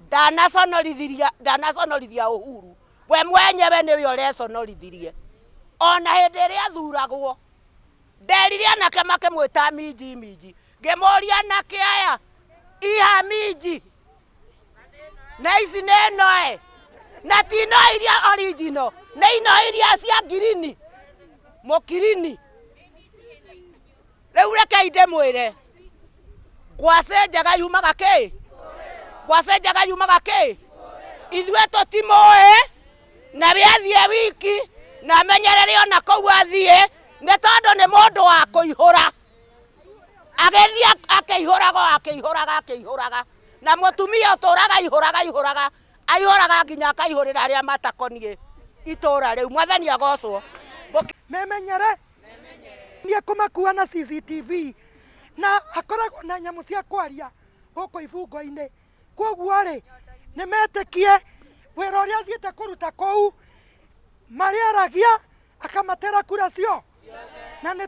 Ndanaconorithiria, ndanaconorithia Uhuru. We mwenyewe nĩwe ũreconorithirie. Ona hĩndĩ ĩrĩa athuragwo, nderire anake makĩmwĩta minji minji, ngĩmũria anake aya iha minji na ici nĩ noe na ti no iria original, nĩ ino iria cia ngirini mũkirini. Rĩu rekei ndĩmwĩre, ngwacĩ njega yumaga kĩ? Ngwacĩ njega yumaga kĩ? Ithuĩ tũtimũĩ, na we athiĩ wiki na amenyerere ona kũu athiĩ, nĩ tondũ nĩ mũndũ wa kũihũra. Agĩthiĩ akĩihũraga o akĩihũraga akĩihũraga, na mũtumia ũtũraga aihũraga aihũraga, aihũraga nginya akaihũrĩra arĩa matakoniĩ itũra rĩu. Mwathani agocwo. Memenyere nĩ ekũmakua na CCTV na akoragwo na nyamũ cia kwaria gũkũ ibungo-inĩ. Koguo rĩ, nĩ metĩkie wĩra ũrĩa athiĩte kũruta kũu, marĩaragia akamatera kura cio na nĩ.